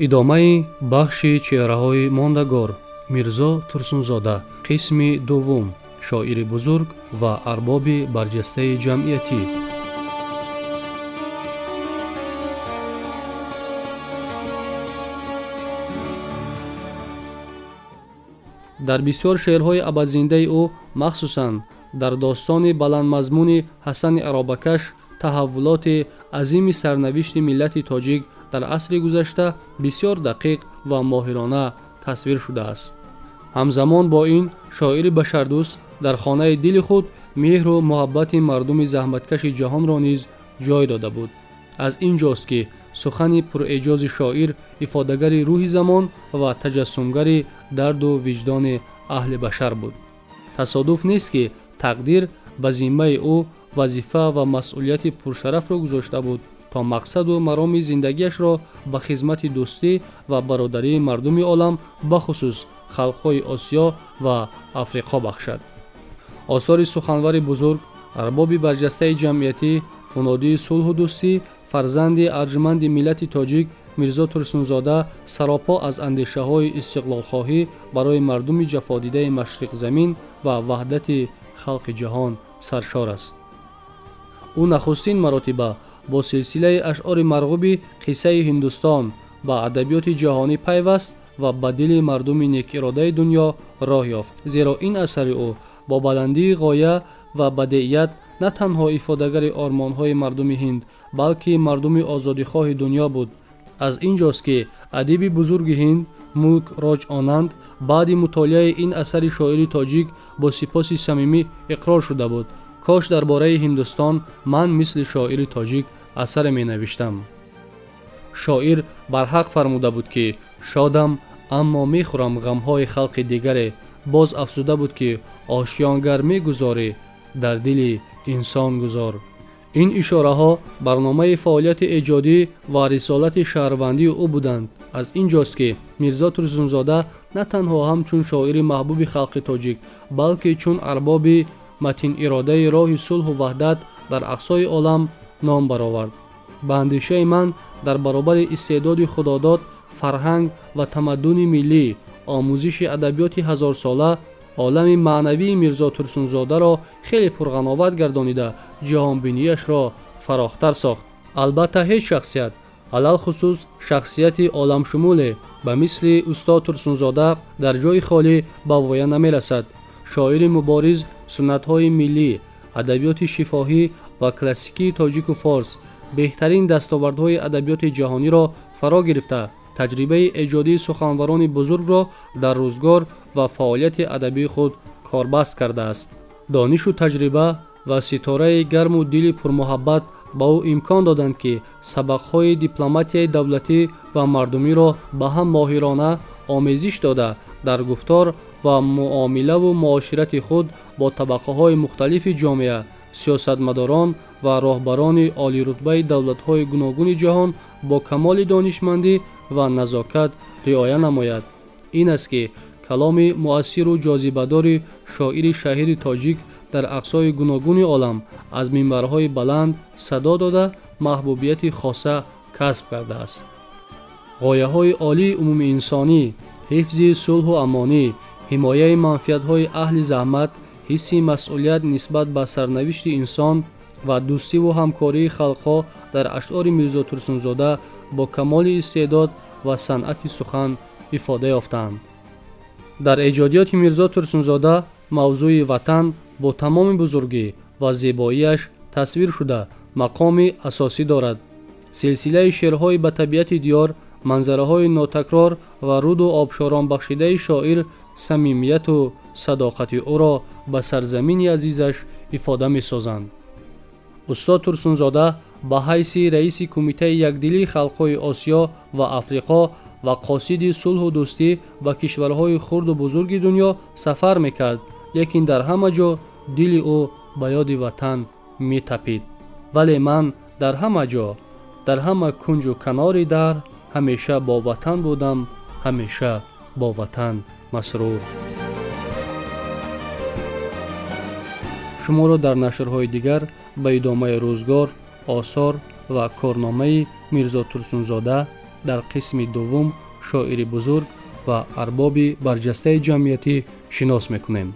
Идомаи бахши чеҳраҳои мондагор Мирзо Турсунзода, қисми дуввум, шоири бузург ва арбоби барҷастаи ҷамъиятӣ. Дар бисёр шеърҳои абадзиндаи ӯ, махсусан дар достони баландмазмуни Ҳасани Аробакаш, таҳаввулоти азими сарнавишти миллати тоҷик дар асри гузашта бисёр дақиқ ва моҳирона тасвир шудааст. Ҳамзамон бо ин, шоири башардӯст дар хонаи дили худ меҳру муҳаббати мардуми заҳматкаши ҷаҳонро низ ҷой дода буд. Аз ин ҷост, ки сухани пурэъҷози шоир ифодагари рӯҳи замон ва таҷассумгари дарду виҷдони аҳли башар буд. Тасодуф нест, ки тақдир ба зиммаи ӯ вазифа ва масъулияти пуршарафро гузошта буд, то мақсаду мароми зиндагиашро ба хизмати дӯстӣ ва бародарии мардуми олам, бахусус халқҳои Осиё ва Африқо бахшад. Осори суханвари бузург, арбоби барҷастаи ҷамъиятӣ, мунодии сулҳу дӯстӣ, фарзанди арҷманди миллати тоҷик Мирзо Турсунзода саропо аз андешаҳои истиқлолхоҳӣ барои мардуми ҷафодидаи машриқзамин ва ваҳдати халқи ҷаҳон саршор аст. Ӯ нахустин маротиба бо силсилаи ашъори марғуби қиссаи Ҳиндустон ба адабиёти ҷаҳонӣ пайваст ва ба дили мардуми некиродаи дунё роҳ ёфт, зеро ин асари ӯ бо баландии ғоя ва бадеият на танҳо ифодагари ормонҳои мардуми ҳинд, балки мардуми озодихоҳи дунё буд. Аз ин ҷост, ки адиби бузурги ҳинд Мулк Роҷ Онанд баъди мутолиаи ин асари шоири тоҷик бо сипоси самимӣ иқрор шуда буд: кош дар бораи Ҳиндустон ман мисли шоири тоҷик асаре менавиштам. Шоир барҳақ фармуда буд, ки шодам, аммо мехӯрам ғамҳои халқи дигаре. Боз афзуда буд, ки ошёнгар мегузорӣ, дар дили инсон гузор. Ин ишораҳо барномаи фаъолияти эҷодӣ ва рисолати шаҳрвандии ӯ буданд. Аз ин ҷост, ки Мирзо Турсунзода на танҳо ҳамчун шоири маҳбуби халқи тоҷик, балки чун арбоби матиниродаи роҳи сулҳу ваҳдат дар ақсои олам ном баровард. Ба андешаи ман, дар баробари истеъдоди худодод, фарҳанг ва тамаддуни миллӣ, омӯзиши адабиёти ҳазорсола олами маънавии Мирзо Турсунзодаро хеле пурғановат гардонида, ҷаҳонбинияшро фарохтар сохт. Албатта, ҳеҷ шахсият, алалхусус шахсияти оламшумуле ба мисли устод Турсунзода, дар ҷои холӣ ба воя намерасад. Шоири мубориз суннатҳои миллӣ, адабиёти шифоҳӣ ва классикии тоҷику форс, беҳтарин дастовардҳои адабиёти ҷаҳониро фаро гирифта, таҷрибаи эҷодии суханварони бузургро дар рӯзгор ва фаъолияти адабии худ корбаст кардааст. Донишу таҷриба ва ситораи гарму дили пурмуҳаббат ба ӯ имкон доданд, ки сабақҳои дипломатияи давлатӣ ва мардумиро ба ҳам моҳирона омезиш дода, дар гуфтор ва муомилаву муоширати худ бо табақаҳои мухталифи ҷомеа, сиёсатмадорон ва роҳбарони олирутбаи давлатҳои гуногуни ҷаҳон бо камоли донишмандӣ ва назокат риоя намояд. Ин аст, ки каломи муассиру ҷозибадори шоири шаҳири тоҷик дар ақсои гуногуни олам аз минбарҳои баланд садо дода, маҳбубияти хоса касб кардааст. Ғояҳои олии умумиинсонӣ, ҳифзи сулҳу амонӣ, ҳимояи манфиатҳои аҳли заҳмат, ҳисси масъулият нисбат ба сарнавишти инсон ва дӯстиву ҳамкории халқҳо дар ашъори Мирзо Турсунзода бо камоли истеъдод ва санъати сухан ифода ёфтаанд. Дар эҷодиёти Мирзо Турсунзода мавзӯи ватан бо тамоми бузургӣ ва зебоиаш тасвир шуда, мақоми асосӣ дорад. Силсилаи шеърҳои ба табиати диёр, манзараҳои нотакрор ва руду обшорон бахшидаи шоир самимияту садоқати ӯро ба сарзамини азизаш ифода месозанд. Устод Турсунзода ба ҳайси раиси Кумитаи якдилии халқҳои Осиё ва Африқо ва қосиди сулҳу дӯстӣ ба кишварҳои хурду бузурги дунё сафар мекард, лекин дар ҳама ҷо дили ӯ ба ёди ватан метапид. Вале ман дар ҳама ҷо, дар ҳама кунҷу канори дар, ҳамеша бо ватан будам, ҳамеша бо ватан масрур. Шуморо дар нашрҳои дигар ба идомаи рӯзгор, осор ва корномаи Мирзо Турсунзода Дар қисми дуввум шоири бузург ва арбоби барҷастаи ҷамъиятӣ шинос мекунем.